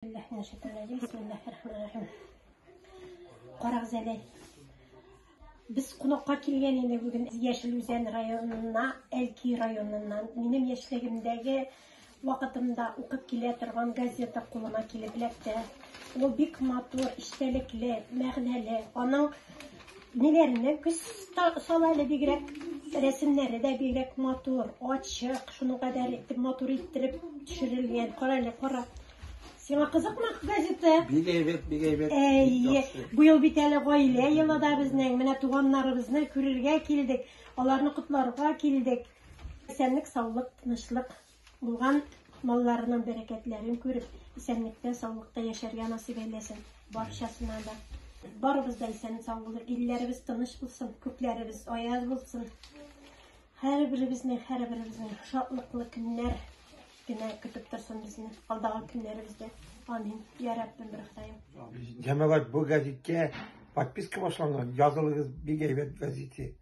Бисмиллаһир-рахманир-рахим. Карагыз әле. Без кунакка килгән инде бүген Яшел Үзән районына, Әлки районыннан. Минем яшьлегемдәге вакытымда укып килә торган газета кулыма килеп эләкте. Ул бик матур, эчтәлекле, мәгънәле. Аның ниләренә күз сала әле бигрәк, рәсемнәре дә бигрәк матур, ачык, шуның кадәр итеп матур иттереп төшерелгән. Кара әле, кара. Сиңа кызыкмы газета? Бик әйбәт, бик әйбәт. Әйе. Быел бит әле гаилә елы да безнең. Менә туганнарыбызны күрергә килдек, аларны котларга килдек. Исәнлек, саулык, тынычлык булган малларының бәрәкәтләрен күреп, исәнлектә, саулыкта яшәргә насыйп әйләсен барчасына да. Барыбыз да исән-сау булыр, илләребез тыныч булсын, күкләребез аяз булсын. Һәрберебезнең, һәрберебезнең шатлыклы көннәр генә көтеп торсын безне алдагы көннәребездә. Амин. Я Раббым, бер Ходаем. Җәмәгать, бу гәзиткә подписка башланган. Язылыгыз, бик әйбәт гәзите.